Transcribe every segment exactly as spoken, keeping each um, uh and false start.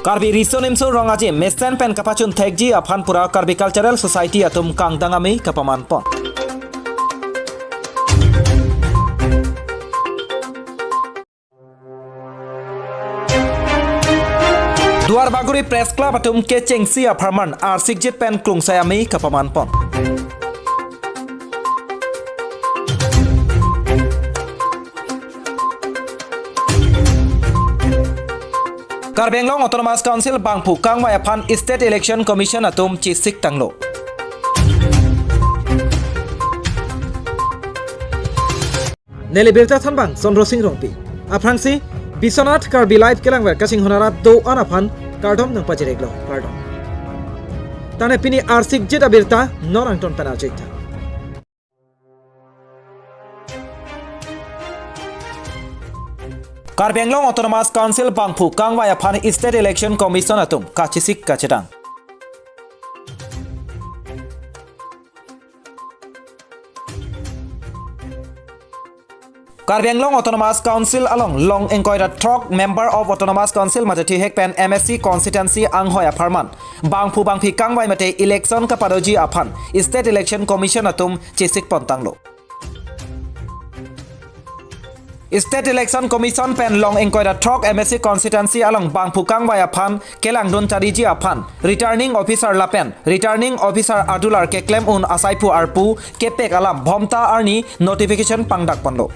Karbi Riso Nimso Rong Aje mesen pen kapachun thekji aphan pura Karbi Cultural Society atum kangdang amei kapaman pon. Duarbagori Press Club atum kechengsi apharman arsikjit pen klungsai amei kapaman pon. Karbi Anglong Autonomous Council bangphu kangvai aphan State Election Commission atum chesik tanglo. Neli birta thanbang Chandra Sing Rongpi. Aphrangsi Biswanath Karbi Live kelangver kachinghon arat do-an aphan kardom nangpajireklo, kardom. Tangte pini arsikjit abirta non angton pen arjik tha. Karbi Anglong Autonomous Council bangphu kangvai aphan State Election Commission atum kachesik kachedang. Karbi Anglong Autonomous Council along long ingkoi ra throk Member of Autonomous Council mate thihek pen M A C constituency anghoi apharman bangphu bangphi kangvai mate election kapadoji aphan State Election Commission atum chesik pon tanglo. State Election Commission pen long ingkoi ra throk M A C constituency along bangphu kangvai aphan kelangdun chariji aphan Returning Officer lapen Returning Officer adular keklem un asaiphu arpu kepek alam Bhomta arni notification pangdak ponlo.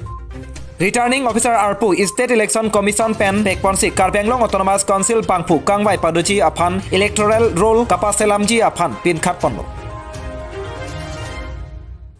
Returning Officer arpu State Election Commission pen pekponsi Karbi Anglong Autonomous Council bangphu kangvai padoji aphan electoral roll kapaselamji aphan pinkhat ponlo.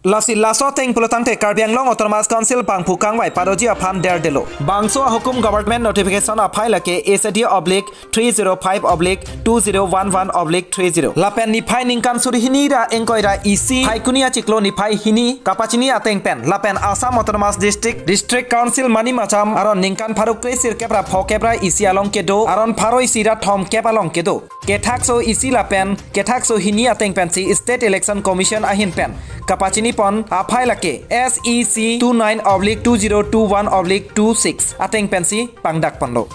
Lasi laso ateng pulotangte Karbi Anglong Autonomous Council bangphu kangvai padoji aphan derdelo. Bangso ahukum government notification aphai lake S A D oblique three zero five oblique two zero one one oblique three zero. Lapen niphai ningkan suri hini ra ingkoi ra isi Phaikuni achiklo niphai hini kapachini ateng pen lapen Assam Autonomous District District Council Manimacham aron ningkan pharo kre sirkep ra phokep ra isi along kedo aron pharo isi ra thomkep along kedo kethakso isi lapen kethakso hini ateng pensi State Election Commission ahin pen kapachini pon aphai lake S E C two nine oblique two zero two one oblique two six ateng pensi pangdak ponlo.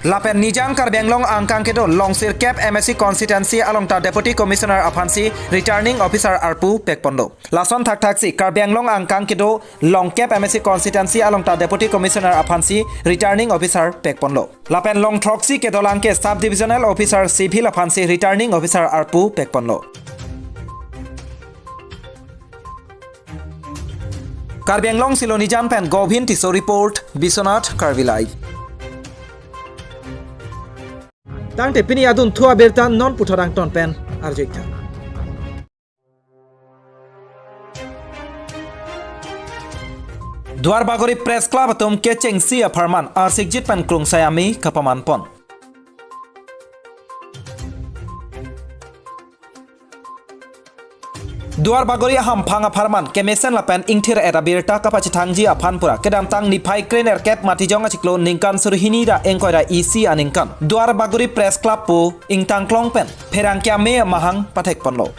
Lapen Nijang Karbi Anglong angkang kedo long sirkep M A C constituency along ta Deputy Commissioner aphansi Returning Officer arpu pek ponlo. Lason thakthaksi Karbi Anglong angkang kedo long kep M A C constituency along ta Deputy Commissioner aphansi Returning Officer pek ponlo. Lapen long throksi kedolang ke Sub Divisional Officer Civil aphansi Returning Officer arpu pek ponlo. Karbi Anglong Silonijan pen Govin Tisso report, Biswanath Karbi Live. Tangte pini adunthu abirta non puthot angton pen arjik tha. Duarbagori Press Club atum kechengsi apharman arsikjit pen klungsai amei kapaman pon. Duarbagori ahamphang apharman kemesen lapen ingthir-et abirta kapachethangji aphan pura kedamtang niphai krenerkep Matijong achiklo ningkan suri hini ra ingkoi ra isi aningkan Duarbagori Press Club pu ingtangklong pen pherangke amei amahang pathek ponlo.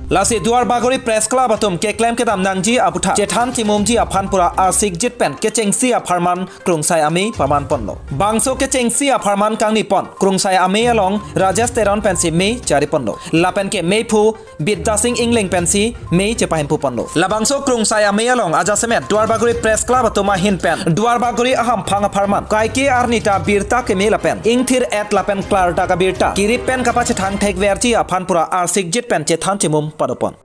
Lasi Duarbagori Press Club atum keklem kedam nangji aputhak chethan chimumji aphan pura arsikjit pen kechengsi apharman klungsai amei paman ponlo. Bangso kechengsi apharman kangni pon klungsai amei along Rajesh Teron pensi mei chari ponlo. Lapen ke meiphu Bidya Sing Engleng pensi mei chepahemphu ponlo. Labangso klungsai amei along ajasemet Duarbagori Press Club atum ahin pen Duarbagori ahamphang apharman kaike arni ta birta keme lapen ingthir-et lapen klardak abirta kirip pen kapachethang thekverji aphan pura arsikjit pen chethan chimum padopon.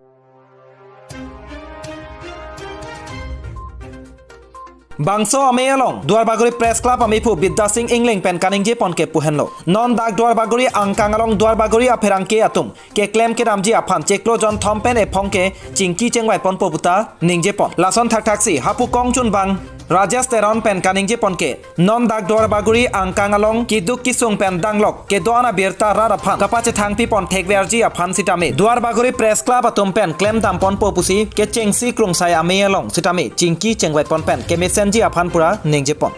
Bangso amei along Duarbagori Press Club ameiphu Bidya Sing Engleng pen kaningje pon ke pu henlo. Non dak Duarbagori angkang along Duarbagori apherangke atum keklem kedamji aphan chiklo jon thom pen ephong ke chingki chengvai ponpo puta ningje pon. Lason thakthaksi hapu kongchunbang Rajesh Teron pen kaningje pon ke non dak Duarbagori angkang along keduk kesung pen danglok kedo-an abirta rat aphan kapachethangpi pon thekverji aphan sitame Duarbagori Press Club atum pen klemdam ponpo pusi kechengsi klungsai amei along sitame chingki chengvai pon pen kemesenji aphan pura ningje pon.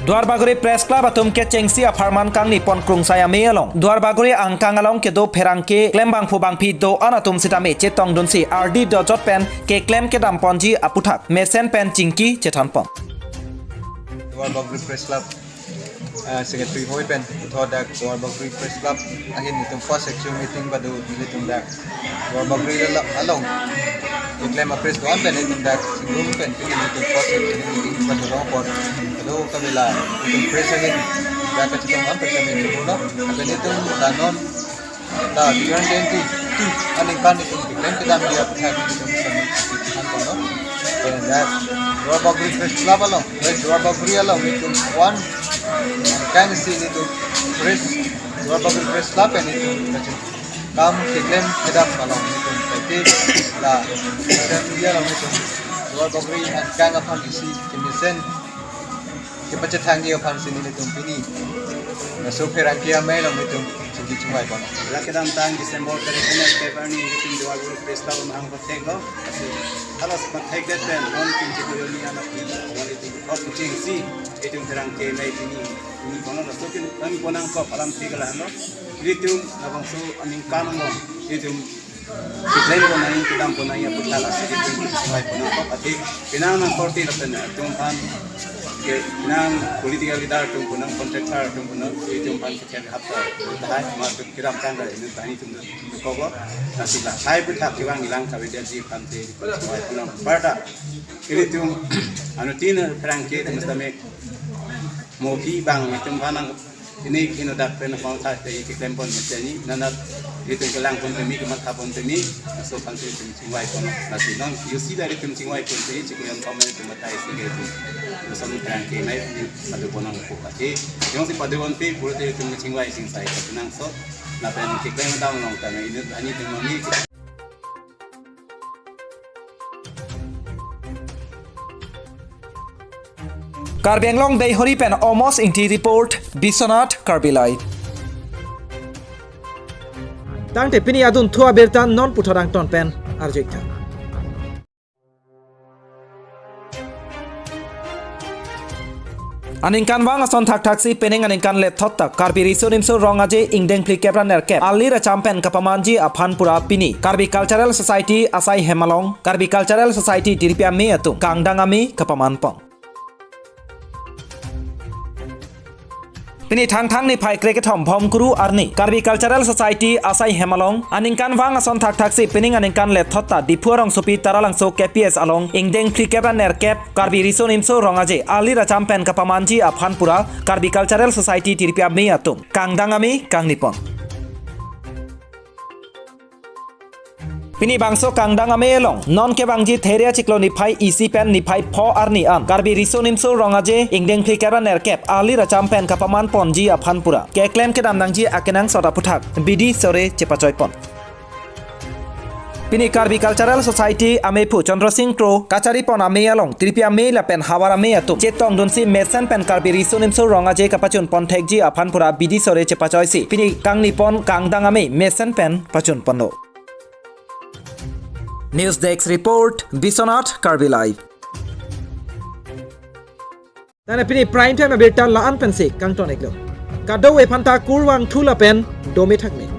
Duarbagori Press Club atum kechengsi apharman kangni pon Krungsai Amei along Duarbagori angkang along kedo pherangke klembangphu bangphi do-an atum sitame chetongdunsi ardi dojot pen keklem kedam ponji aputhak mesen pen chingki chethan pon. Duarbagori Press Club, ah, Secretary hoi pen puthot dak Duarbagori Press Club ahin itum first section meeting badu ilitum dak Duarbagori la-, along keklem a-press do-an pen itum dak singrum pen pini itum first section meeting badu long pon. Kado kavela itum press ahin dak kachetong an press ahin itum pulo. Apen itum danon la two thousand twenty-two aningkan itum keklem kedam dia phan itum sami han kono. Then that Duarbagori Press Club along, Duarbagori along itum one kan si itum press, Duarbagori Press Club pen itum kachetong kam keklem kedam along itum kaipi la social media along itum Duarbagori angkang aphan isi kemesen kepachethangji aphan si nelitum pini laso pherangke amei along itum chingki chingvai pon. La kedamtang December tarik kep arni itum Duarbagori Press Club amahang patheklo. Hala pathekdet pen non chingki koyoni anak itum, non itum kop chingsi itum pherangke amei pini, pini kono laso kin kami konang kop alam thik la no. Itum labangso aningkan along itum keklem pon nangji, kedam pon nangji aphuthak lasi itum chingvai pon nangkok. Athe penang nang korte lapen atum aphan ke penang political leader atum, penang contractor atum, penang itum aphan kecil hap tahai ma kedamtang dak ini tani itum koklo. Lasi lahai aphuthak kevang ilang kavedet ji aphan te chingvai pon nang parta. Itum anuttin pherangke itum sitame mopi bang itum aphan nang ini kino dak pen apang tha te keklem pon mesen ni nanat itum kelang pon temi, kematha pon temi, laso aphan si itum chingvai pon. Lasi non yusi dari itum chingvai pon temi, chiklo yang pamai itum batai si ke itum. Laso pherangke amei ni padu pon nangkok. Athe jongsi padu pon pi, pura te itum chingvai chingsai ka penang so. Lapen keklem kedam along tame ini ani itum mami. Karbi Anglong Deihori pen Omos Ingti report, Biswanath Karbi Live. Tangte pini adunthu abirta non puthot angton pen arju-ik tha. Aningkanvang ason thakthaksi penang aningkan lethot ta Karbi Riso Nimso Rong Aje ingdeng phlikep ra nerkep alir acham pen kapamanji aphan pura pini Karbi Cultural Society asai hem along, Karbi Cultural Society tiripi amei atum kangdang amei kapaman pon. Pini Thangthang niphai krekethom Bhomkuru arni Karbi Cultural Society asai hem along aningkanvang ason thakthaksi penang aningkan lethot ta Diphu arongsopi Taralangso K P S along ingdeng phlikep ra nerkep Karbi Riso Nimso Rong Aje alir acham pen kapamanji aphan pura Karbi Cultural Society tiripi amei atum kangdang amei kangni pon. Pini bangso kangdang amei along non kevangji Theria chiklo niphai isi pen niphai pho arni an Karbi Riso Nimso Rong Aje ingdeng phlikep ra nerkep alir acham pen kapaman ponji aphan pura keklem kedam nangji akenangsot aphuthak bidi sore chepachoi pon. Pini Karbi Cultural Society ameiphu Chandra Singh Kro kachari pon amei along tiripi amei lapen havar amei atum chetongdunsi mesen pen Karbi Riso Nimso Rong Aje kapachun pon thekji aphan pura bidi sore chepachoisi pini kangni pon kangdang amei mesen pen pachun ponlo. News Desk Report, Biswanath Karbi Live. Tane pini prime time abirta la-an pensi kangton-iklo. Kadokave aphanta kurvangthu lapen dome thakme.